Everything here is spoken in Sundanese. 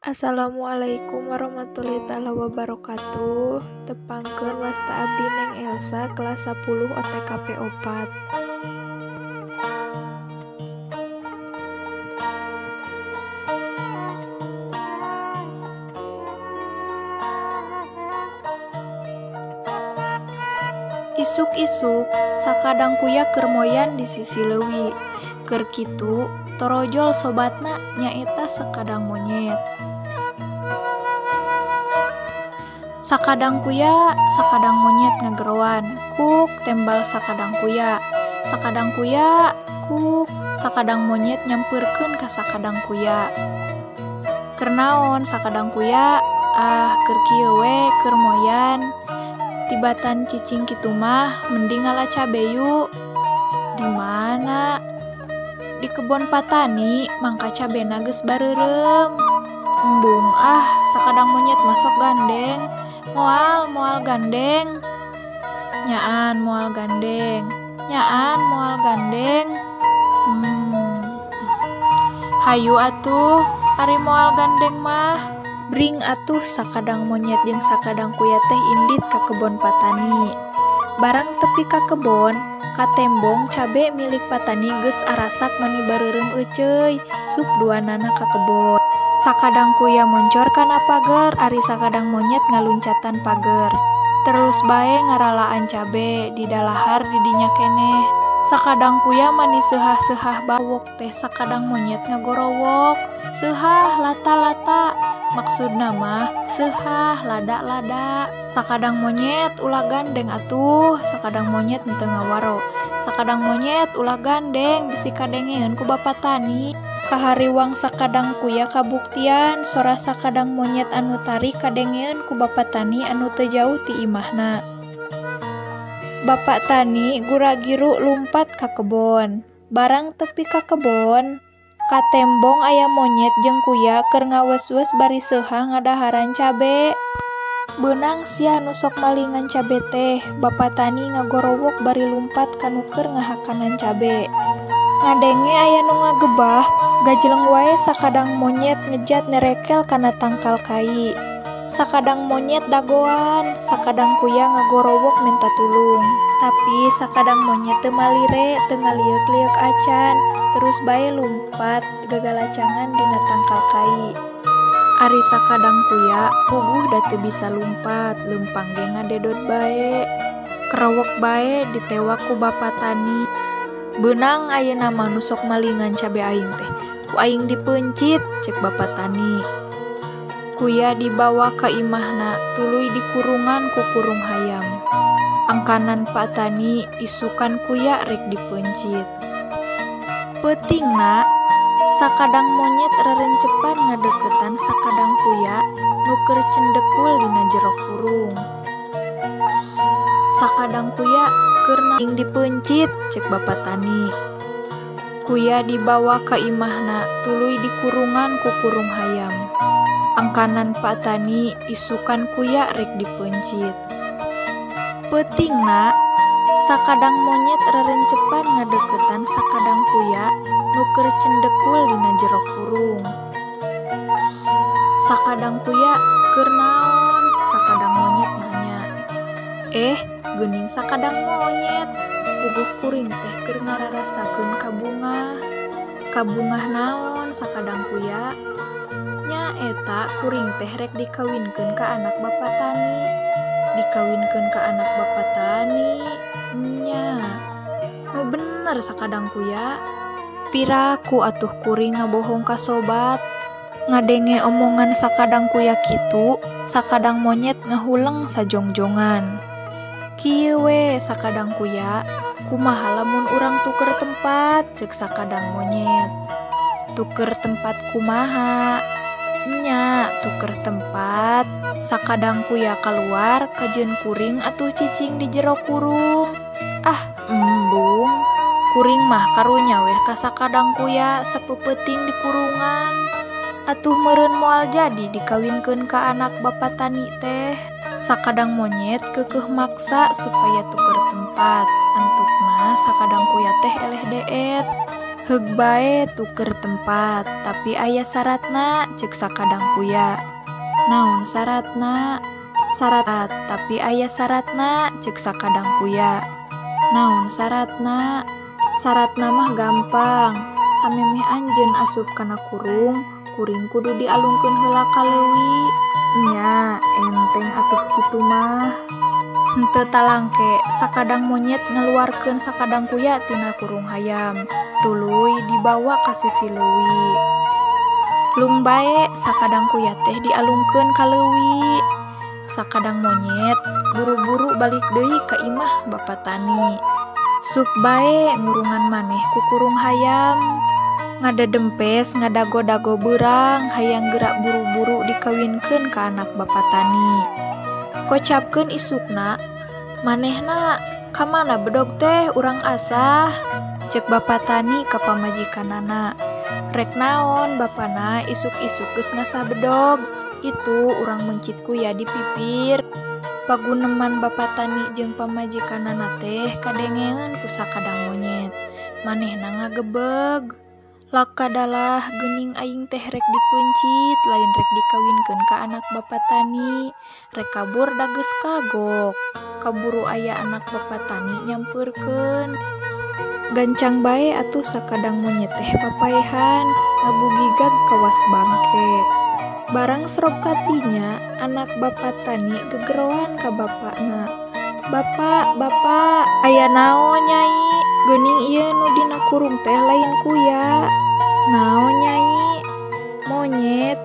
Assalamualaikum warahmatullahi taala wabarakatuh. Tepangkeun wasta abdi Neng Elsa kelas 10 OTKP 4. Isuk-isuk sakadang kuya keur moyan di sisi leuwi. Keur kitu torojol sobatna nyaeta sakadang monyet. Sakadang kuya, sakadang monyet ngageroan, kuk tembal sakadang kuya. Sakadang kuya, kuk sakadang monyet nyampeurkeun ka sakadang kuya. Keur naon sakadang kuya? Ah, keur kieu we keur moyan. Tibatan cicing kitu mah mending ngala cabe yuk. Di mana? Di kebon patani, mangka cabena geus bareureum. Embung ah, sakadang monyet masuk gandeng. Moal, moal gandeng. Nyaan moal gandeng. Nyaan moal gandeng. Hayu atuh, ari moal gandeng mah. Bring atuh sakadang monyet jeung sakadang kuya teh indit ka kebon patani. Barang tepi ka kebon, katembong cabe milik patani geus arasak mani bareureum euceuy, sup duanana ka kebon. Sakadang kuya moncor kana pager, ari sakadang monyet ngaluncatan pager. Terus bae ngaralaan cabe di dalahar di dinya keneh. Sakadang kuya mani seuhah-seuhah bawok teh sakadang monyet ngagorowok. Seuhah lata-lata, maksudna mah seuhah lada-lada. Sakadang monyet ulah gandeng atuh, sakadang monyet henteu ngawaro. Sakadang monyet ulah gandeng bisi kadengeun ku bapak tani. Kahariwang sakadang kuya kabuktian, sora sakadang monyet anu tarik kadengeun ku bapak tani anu teu jauh ti imahna. Bapak tani gura-giru lumpat ka kebon. Barang tepi ka kebon, katembong aya monyet jeung kuya keur ngawes-wes bari seuhah ngadaharan cabe. Beunang sia nu sok malingan cabe teh, bapak tani ngagorowok bari lumpat ka nu keur ngahakanan cabe. Ngadenge aya nu ngagebah, gajeleng wae sakadang monyet ngejat nerekel kana tangkal kai. Sakadang monyet dagoan, sakadang kuya ngagorowok minta tulung. Tapi sakadang monyet teu malire, teu ngalieuk-lieuk acan, terus bae lumpat gagalacangan dina tangkal kai. Ari sakadang kuya puguh da teu bisa lumpat, leumpang ge ngadedot bae. Kerowok bae ditewak ku bapak tani. Beunang ayeuna mah nu sok malingan cabe aing teh, ku aing dipeuncit, cek bapak tani. Kuya dibawa ka imahna, tuluy dikurungan ku kurung hayam. Angkanan pak tani isukan kuya rek dipeuncit. Peutingna, sakadang monyet rerencepan ngadeukeutan sakadang kuya nu keur cendekul dina jero kurung. Sakadang kuya keur aing dipeuncit, cek bapak tani. Kuya dibawa ka imahna, tuluy dikurungan ku kurung hayam. Angkanan pak tani isukan kuya rek dipeuncit. Peutingna, sakadang monyet rerencepan ngadeukeutan sakadang kuya nu keur cendekul dina jero kurung. Sakadang kuya keur naon? Sakadang monyet nanya. Eh, geuning sakadang monyet, puguh kuring teh keur ngararasakeun kabungah. Kabungah naon sakadang kuya? Nya eta kuring teh rek dikawinkeun ka anak bapak tani. Dikawinkeun ka anak bapak tani. Nya. Nu bener sakadang kuya. Piraku atuh kuring ngabohong ka sobat. Ngadenge omongan sakadang kuya kitu, sakadang monyet ngahuleng sajongjongan. Kieu we sakadang kuya, kumaha lamun urang tuker tempat, cek sakadang monyet. Tuker tempat kumaha? Nya, tuker tempat. Sakadang kuya kaluar, kajeun kuring atuh cicing di jero kurung. Ah, embung. Kuring mah karunya weh ka sakadang kuya sapeupeting di kurungan. Atuh meureun moal jadi dikawinkeun ka anak bapak tani teh. Sakadang monyet keukeuh maksa supaya tuker tempat. Antukna sakadang kuya teh eleh deet. Heug bae tuker tempat, tapi aya saratna ceuk sakadang kuya. Naon saratna? Sarat tapi aya saratna ceuk sakadang kuya. Naon saratna? Saratna mah gampang. Samemeh anjeun asup kana kurung, kuring kudu dialungkeun heula ka leuwi. Nya, enteng atuh kitu mah. Henteu talangke, sakadang monyet ngaluarkeun sakadang kuya tina kurung hayam, tuluy dibawa ka sisi leuwi. Lung bae sakadang kuya teh dialungkeun ka leuwi. Sakadang monyet buru-buru balik deui ka imah Bapa Tani. Suk bae ngurungan maneh ku kurung hayam. Ngadadempes ngadago-dago beurang hayang geura buru-buru dikawinkeun ka anak Bapa Tani. Kocapkeun isukna, manehna ka mana bedog teh urang asah? Ceuk Bapa Tani ka pamajikanana. Rek naon bapana isuk-isuk geus ngasah bedog, itu urang meuncit kuya di pipir. Paguneman Bapa Tani jeung pamajikanana teh kadengeun ku sakadang monyet. Manehna ngagebeg. Lakadalah geuning aing teh rek dipeuncit, lain rek dikawinkeun ka anak Bapa Tani. Rek kabur da geus kagok. Kaburu aya anak Bapa Tani nyampeurkeun. Gancang bae atuh sakadang monyet teh papaehan, ngabugigag kawas bangke. Barang serop katinya, anak Bapa Tani gegeroan ka bapana. Bapak, bapak, aya naon nyai? Geuning ieu nu dina kurung teh lain kuya. Naon nyai? Monyet.